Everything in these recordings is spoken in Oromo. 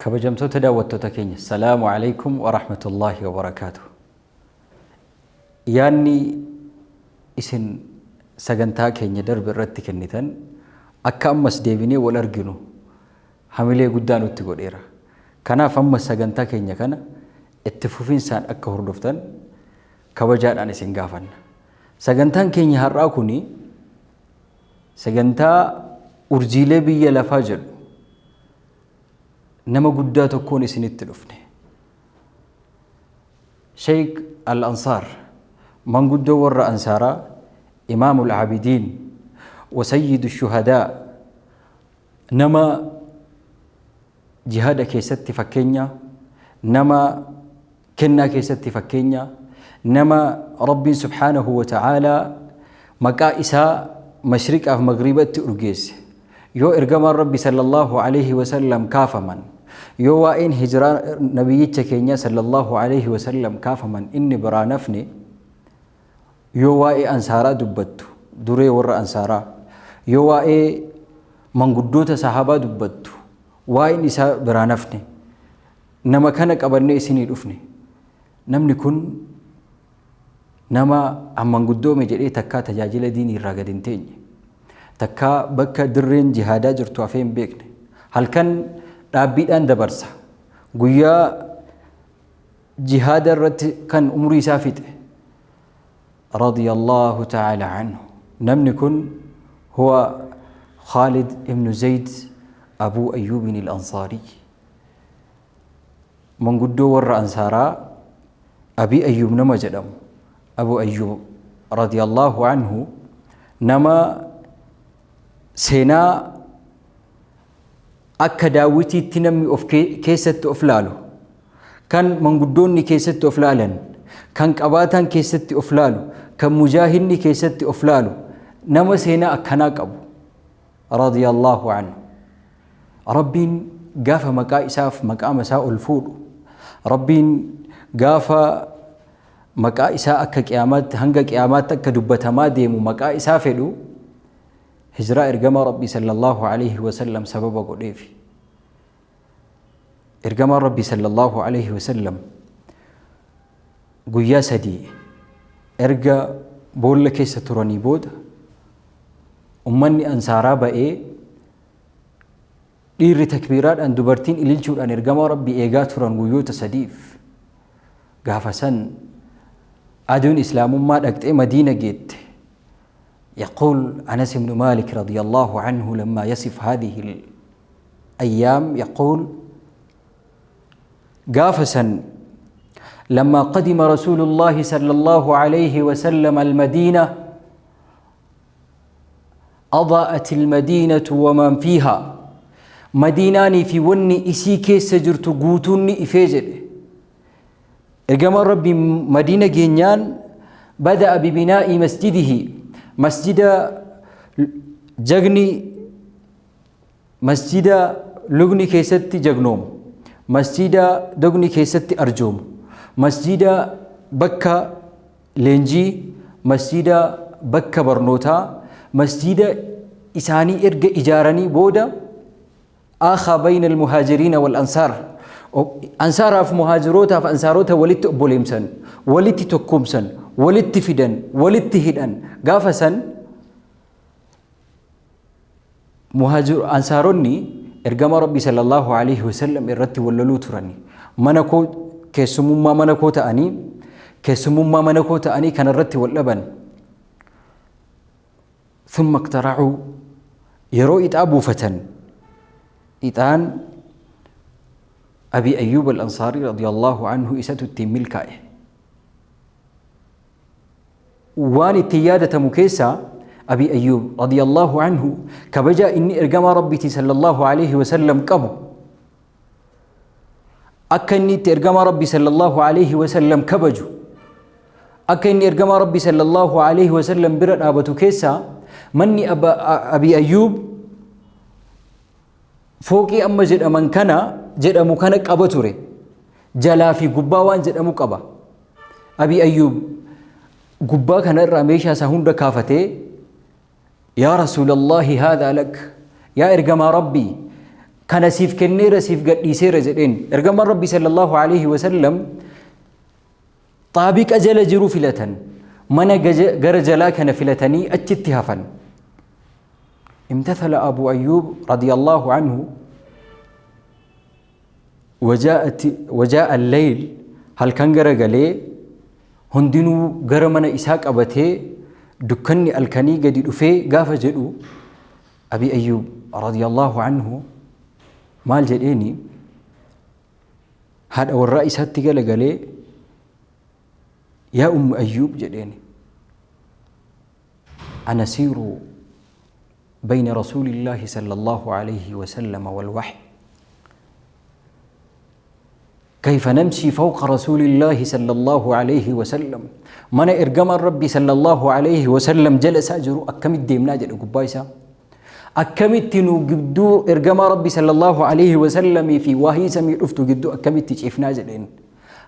Kabajamtoota daawwattoota keenya, Salaamu Aleykum Warahmatullaahi Wabarakaatuh. Yaanni isin sagantaa keenya darbe irratti kennitan akka ammas deebinee wal arginu hamilee guddaa nutti godheera. Kanaaf ammas sagantaa keenya kana itti fufinsaan akka hordoftan kabajaadhaan isin gaafanna. Sagantaan keenya har'aa kuni sagantaa urjiilee biyya lafaa jedhu nama guddaa tokkoon isinitti dhufne. Sheikh Al-Ansaar, manguddoo warra Ansaaraa, Imaamul Aabidiin, wa Sayyidu Shuhadaa, nama jihaada keessatti fakkeenya, nama kennaa keessatti fakkeenya, nama Rabbiin subhaanahu wa ta'aalaa maqaa isaa mashriqaaf magriibatti urgeesse. Yoo ergamaan Rabbi sallallahu alaihi wasallam kaafaman, yoo waa'een hijiraa nabiyyicha keenyaa sallallahu alaihi wasallam kaafaman inni biraa nafne, yoo waa'ee ansaaraa dubbattu, duree warra ansaaraa, yoo waa'ee manguddoota sahaabaa dubbattu, waa'een isaa biraa nafne, nama kana qabannee isinii dhufne. Namni kun nama an manguddoome jedhee takkaa tajaajila diinii irraa gad hin teenye. Takkaa bakka dirreen jihaadaa jirtu hafee hin beekne. Halkan dhaabbiidhaan dabarsa. Guyyaa jihaada irratti kan umrii isaa fixe. Radiyallahu ta'ala anhu. Namni kun huwa Khalid ibn Zayd Abu Ayyuubin al-Ansaarii. Manguddoo warra Ansaaraa Abii Ayyuub nama jedhamu. Abu Ayyuub radiyallahu anhu nama seenaa akka daawwitiitti namni of keessatti of laalu, kan manguddoonni keessatti of laalan, kan qabaataan keessatti of laalu, kan mujaahidni keessatti of laalu, nama seenaa akkanaa qabu radiyallahu anhu. Rabbiin gaafa maqaa isaaf maqaama isaa ol fuudhu, Rabbiin gaafa maqaa isaa akka qiyaamaatti hanga qiyaamaatti akka dubbatamaa deemu maqaa isaa fedhu, hijiraa ergamaa Rabbii sallallahu alaihi wasallam sababa godheefi. Ergamaan Rabbii sallallahu alaihi wasallam guyyaa 3 erga boolla keessa turanii booda ummanni ansaaraa ba'ee dhiirri takbiiraadhaan dubartiin ililchuudhaan ergamaa Rabbii eegaa turan guyyoota sadiif. Gaafa san aduun islaamummaa dhaqxee Madiina geette. يقول أنس بن مالك رضي الله عنه لما يصف هذه الأيام يقول قافسا لما قدم رسول الله صلى الله عليه وسلم المدينة أضاءت المدينة ومن فيها مديناني في وني إسي كيس جرت قوتوني إفيجر Ergamaan Rabbii Madiina geenyaan bada'a bibinaa'i masjidihi masjida jagni masjida lugni keessatti jagnoomu masjida dogni keessatti arjoomu masjida bakka leenjii masjida bakka barnootaa masjida isaanii erga ijaaranii booda Aakhaa bayna al-muhaajiriina wal-ansaar. Ansaaraaf muhaajirootaaf ansaarota walitti obboleemsan, walitti tokkoomsan, walitti fidan, walitti hidhan. Gaafa san ansaaronni ergama Rabbii sallallahu alaihi wasallam irratti wal loluu turani. Mana koo keessumummaa mana koo ta'anii keessumummaa mana koo ta'anii kana irratti wal dhaban. Thumma iqtara'uu yeroo ixaa buufatan ixaan Abi Ayyuub al-Ansaarii radiyallahu anhu isatu ittiin milkaa'e. Waan ittiin yaadatamu keessaa Abi Ayyuub radiyallahu anhu kabajaa inni ergamaa Rabbiitii sallallahu alaihi wasallam qabu akka inni itti ergamaa Rabbii sallallahu alaihi wasallam kabaju akka inni ergamaa Rabbii sallallahu alaihi wasallam bira dhaabatu keessaa manni Abi Ayyuub fooqii amma jedhaman kana jedhamu kana qaba ture jalaa fi gubbaa waan jedhamu qaba. Abi Ayyuub gubbaa kana irraa meeshaa isaa hunda kaafatee yaa Rasuulallahi haadhaa lak yaa ergamaa Rabbii Kana siif kenneera, siif gadhiiseera jedheen. Ergamaan Rabbii sallallahu alaihi wasallam xaabiqa jala jiru filatan. Mana gara jalaa kana filatanii achitti hafan. Imtathala Abu Ayyuub radiyallahu anhu wajaa'a al-layl, halkan garagalee hundinuu gara mana isaa qabatee dukkanni alkanii gadi dhufee gaafa jedhu, Abi Ayyuub radiyallahu anhu maal jedheeni? Haadha warraa isaatti galagalee, "Yaa Ummu Ayyuub," jedheeni, "ana siiru bayna rasuulillaahi sallallahu alayhi wasallam wal wahyi. كيف نمشي فوق رسول الله صلى الله عليه وسلم؟ Mana ergamaan Rabbii صلى الله عليه وسلم jala isaa jiru akkamitti deemnaa?" jedhe. Gubbaa isaa akkamitti nu gidduu ergamaa Rabbii صلى الله عليه وسلم fi wahii samii dhuftu gidduu akkamitti ciifnaa jedheen.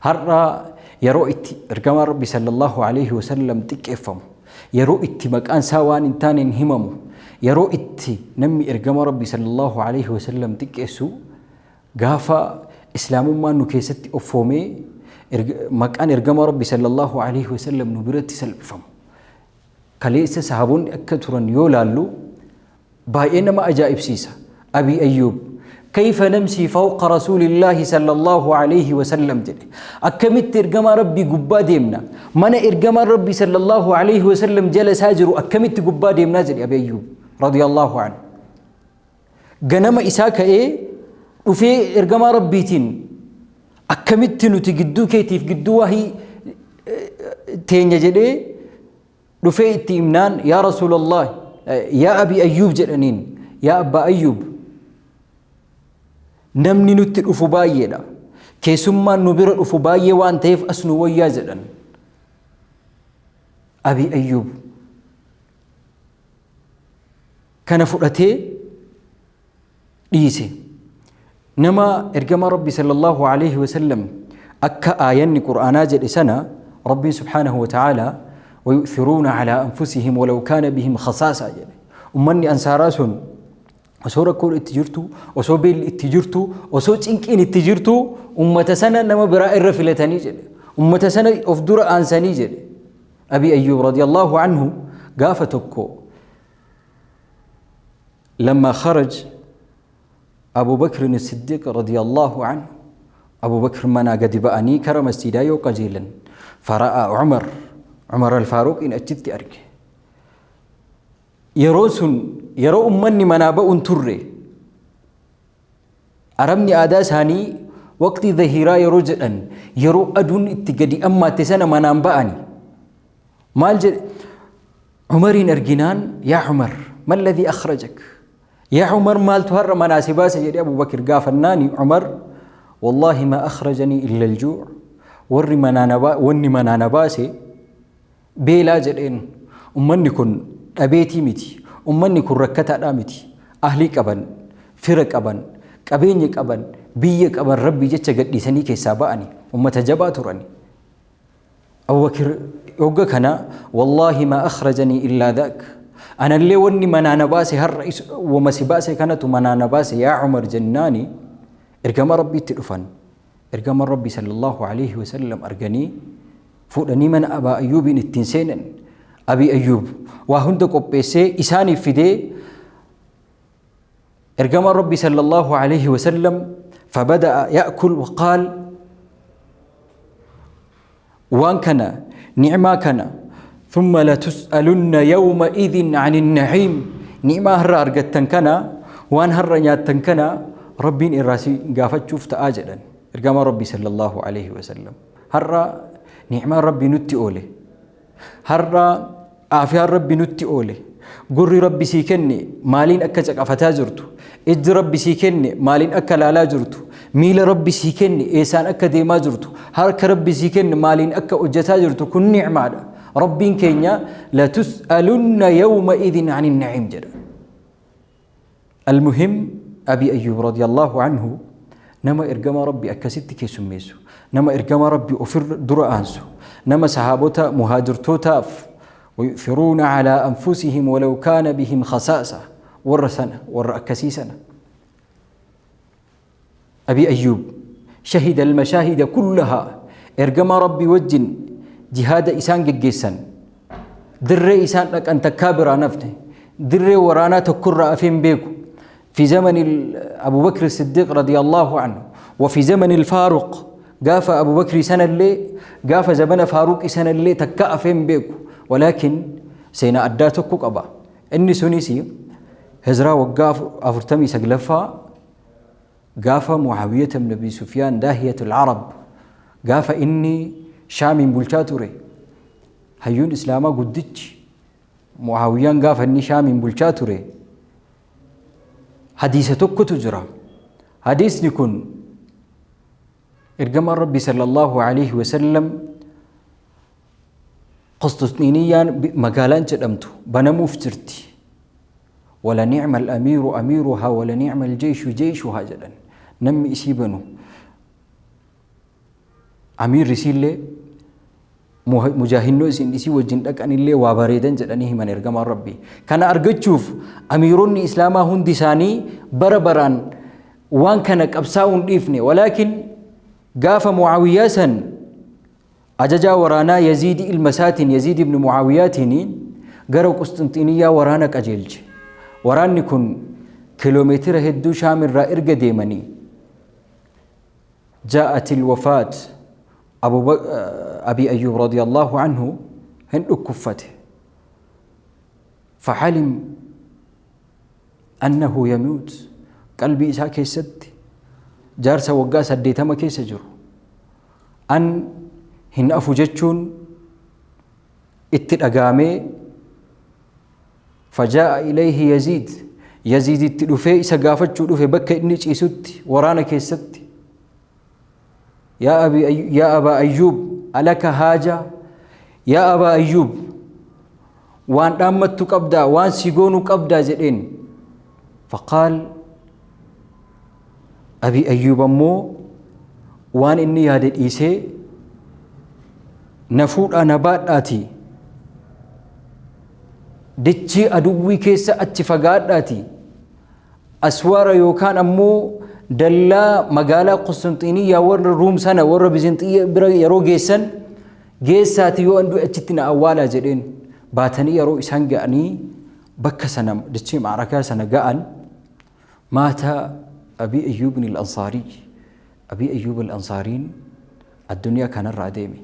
Har'a yeroo itti ergamaa Rabbii صلى الله عليه وسلم xiqqeeffamu, yeroo itti maqaan isaa waan hin taaneen himamu, yeroo itti namni ergamaa Rabbii صلى الله عليه وسلم xiqqeessu, gaafa islaamummaan nu keessatti offoomee maqaan ergamaa Rabbii صلى الله عليه وسلم nu biratti salphifamu. Kaleessa sahaboonni akka turan yoo laallu baay'ee nama ajaa'ibsiisa. Abi Ayyuub "كيف نمشي فوق رسول الله صلى الله عليه وسلم" jedhe. Akkamitti ergamaa Rabbii gubbaa deemna? Mana ergamaa Rabbii صلى الله عليه وسلم jala isaa jiru akkamitti gubbaa deemnaa jedhe Abi Ayyuub رضي الله عنه. Ganama isaa ka'ee dhufee ergamaa Rabbiitiin, "Akkamitti nuti gidduu keetiif gidduu wahii teenya?" jedhee dhufee itti himnaan, "Yaa Rasuulallah, yaa Abi Ayyuub," jedhaniin, "Yaa Abbaa Ayyuub, namni nutti dhufu baay'eedha. Keessummaan nu bira dhufu baay'ee waan ta'eef as nu wayyaa," jedhan. Abi Ayyuub kana fudhatee dhiise. Nama ergamaa Rabbi صلى الله عليه وسلم akka aayanni Qur'aanaa jedhe sana, Rabbiin سبحانه وتعالى "ويؤثرون على أنفسهم ولو كان بهم خصاصة" jedhe. Ummanni ansaaraa sun osoo rakkoon itti jirtu, osoo beelli itti jirtu, osoo cinqiin itti jirtu, ummata sana nama biraa irra filatanii jedhe. Ummata sana of dura aansanii jedhe. Abi Ayyuub رضي الله عنه gaafa tokko, لما خرج أبو بكر الصديق رضي الله عنه، أبو بكر manaa gadi ba'anii kara masjidaa yoo qajeelan, فرأى عمر، عمر الفاروق in achitti arge. Yeroo sun yeroo ummanni manaa ba'uun turre. Arabni aadaa isaanii waqtii zahiiraa yeroo jedhan, yeroo aduun itti gadi ammaatte sana manaan ba'ani. Maal jedhe? Umariin arginaan, "يا عمر، ما الذي أخرجك؟ Yaa Umar, maaltu har'a manaa si baase?" jedhee Abu Bakr gaafannaani, Umar, "والله ما أخرجني إلا الجوع, warri wanni manaa na baase beelaa," jedheen. Ummanni kun dhabeetii miti, ummanni kun rakkataadhaa miti. Ahlii qaban, fira qaban, qabeenya qaban, biyya qaban, Rabbii jecha gadhiisanii keessaa ba'ani. Ummata jabaa turani. Abu Bakr yogga kana, "والله ما أخرجني إلا ذاك, anallee wanni manaa na baase har'a wama si baase kanatu manaa na baase, yaa Umar," jennaani ergama Rabbiitti dhufan. Ergama Rabbii صلى الله عليه وسلم arganii fuudhanii mana Abaa Ayyuubiin ittiin seenan. Abii Ayyuub waa hunda qopheessee isaaniif fidee, ergama Rabbii صلى الله عليه وسلم فبدأ يأكل وقال, waan kana, ni'maa kana, "ثم لتسألن يومئذ عن النعيم." Ni'maa har'a argattan kana, waan har'a nyaattan kana, Rabbiin irraa si gaafachuuf ta'aa jedhan ergama Rabbii صلى الله عليه وسلم. Har'a ni'maan Rabbii nutti oole, har'a aafiyaan Rabbi nutti oole, gurri Rabbi sii kenne maaliin akka caqafataa jirtu, ijji Rabbi sii kenne maaliin akka laalaa jirtu, miila Rabbi sii kenne eessaan akka deemaa jirtu, harka Rabbi sii kenne maaliin akka hojjetaa jirtu, kun ni'maadha. Rabbiin keenya "لتسألن يومئذ عن النعيم" jedha. المهم, Abi Ayyuub رضي الله عنه nama ergama Rabbi akkasitti keessummeessu, nama ergama Rabbi ofirra dura aansu, nama sahaabota muhaajirtootaaf "ويؤثرون على أنفسهم ولو كان بهم خصاصة" warra sana, warra akkasii sana. Abii Ayyuub shahida al-mashaahida kullahaa ergamaa Rabbii wajjin jihaada isaan geggeessan dirree isaan dhaqan takkaa biraa nafne dirree waraanaa tokkorraa hafee hin beeku في زمن أبو بكر الصديق رضي الله عنه وفي زمن الفاروق قاف أبو بكر سنة اللي قاف زمن فاروق سنة اللي تكا فين بيكو ولكن سينا أداتك قبا إني سنيسي هزرا وقاف أفرتمي سقلفا قاف معاوية بن أبي سفيان داهية العرب قاف إني شام بلشاتوري هيون إسلاما قدتش معاويان قاف إني شام بلشاتوري حديث tokkotu jira. Hadiisni kun ergamaan Rabbi sallallahu alaihi wasallam Qusxuxxiiniyyaan magaalaan jedhamtu banamuuf jirti. Wala ni'ma al-amiiru amiiruhaa wala ni'ma al-jeeshu jeeshuhaa jedhan. Namni isii banu amiirri isiillee mujaahinnoo isin isii wajjin dhaqanillee waa bareedan jedhanii himan ergamaan Rabbii. Kana argachuuf amiironni Islaamaa hundi isaanii bara baraan waan kana qabsaa'uu hin dhiifne. Walaakin gaafa Mucaawiyyaa san ajajaa waraanaa Yaziidi ilma isaatiin Yaziid ibn Mucaawiyaatiin gara Qusxinxiniyyaa waraana qajeelche. Waraanni kun kiloomeetira hedduu Shaam irraa erga deemanii jaa'at ilwafaat Abii Ayyuub radiyallahu anhu hin dhukkuffate. Facalim annahu yamuut qalbii isaa keessatti jaarsa waggaa 80 keessa jiru an hin afu jechuun itti dhagaamee fajaa'a ilayhi Yaziid Yaziid itti dhufee isa gaafachuu dhufe bakka inni ciisutti waraana keessatti yaa abi yaa abaa ayyuub alaka haaja yaa abaa ayyuub waan dhaammattu qabdaa waan si goonu qabdaa jedheen faqaal abi ayyuub ammoo waan inni yaade dhiisee na fuudhaa na baadhaatii dachii aduwwii keessa achi fagaadhaatii aswaara yookaan ammoo dallaa magaalaa Qusxinxiiniyyaa warra Ruum sana warra Bizinxiyya bira yeroo geessan geessaati yoo an du'e achitti na awwaalaa jedheen baatanii yeroo isaan ga'anii bakka sana dachee maarakaa sana ga'an maata Abii Ayyuubin al-Ansaarii Abii Ayyuub al-Ansaariin addunyaa kanarraa deeme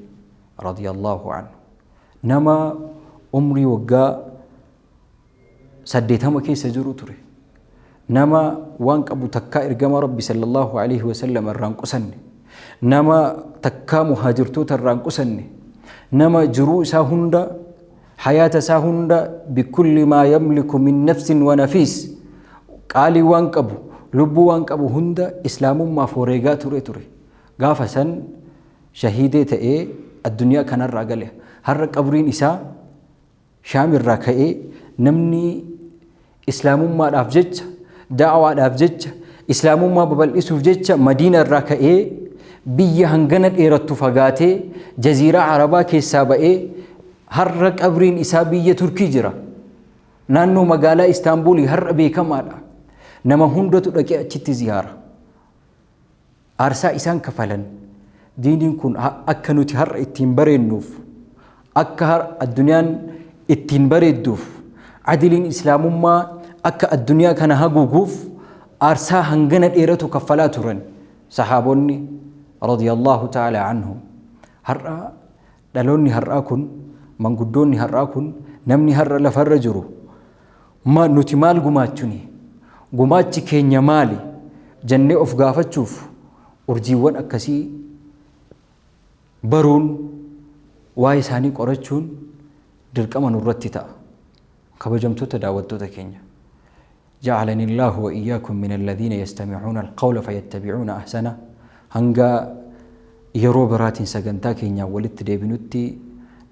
radiyallahu anhu nama umrii waggaa 80 keessa jiru ture. Nama waan qabu takkaa ergama Rabbi sallallahu alaihi wasallam irraa hin qusanne. Nama takkaa muhaajirtoota irraa hin qusanne. Nama jiruu isaa hunda hayaata isaa hunda bikulli maa yamliku min nafsin wa nafiis qaalii waan qabu lubbuu waan qabu hunda islaamummaaf wareegaa ture ture. Gaafa san shahiidee ta'ee addunyaa kanarraa gale. Har'a qabriin isaa Shaam irraa ka'ee namni Islaamummaadhaaf jecha, da'waadhaaf jecha, Islaamummaa babal'isuuf jecha Madiina irraa ka'ee biyya hangana dheerattu fagaatee jaziiraa Arabaa keessaa ba'ee har'a qabriin isaa biyya Turkii jira. Naannoo magaalaa Istaanbulii har'a beekamaadha. Nama hundatu dhaqee achitti ziyaara. Aarsaa isaan kafalan diiniin kun akka nuti har'a ittiin bareennuuf, akka addunyaan ittiin bareedduuf, adiliin islaamummaa akka addunyaa kana haguuguuf aarsaa hangana dheeratu kaffalaa turan sahaabonni radiyallahu ta'ala anhum. Har'a dhaloonni har'aa kun, manguddoonni har'aa kun, namni har'a lafarra jiru Nuti maal gumaachuni? Gumaachi keenya maali? Jennee of gaafachuuf urjiiwwan akkasii baruun, waa'ee isaanii qorachuun dirqama nurratti ta'a. Kabajamtoota daawwattoota keenya. Ja'alani Allaahu wa iyyaakum min alladhiina yastami'uuna alqawla fayattabi'uuna ahsana. Hanga yeroo biraatiin sagantaa keenyaan walitti deebinutti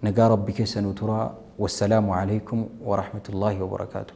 nagaa Rabbi keessa nu turaa. Wassalaamu alaikum wa rahmatullaahi wa barakaatuh.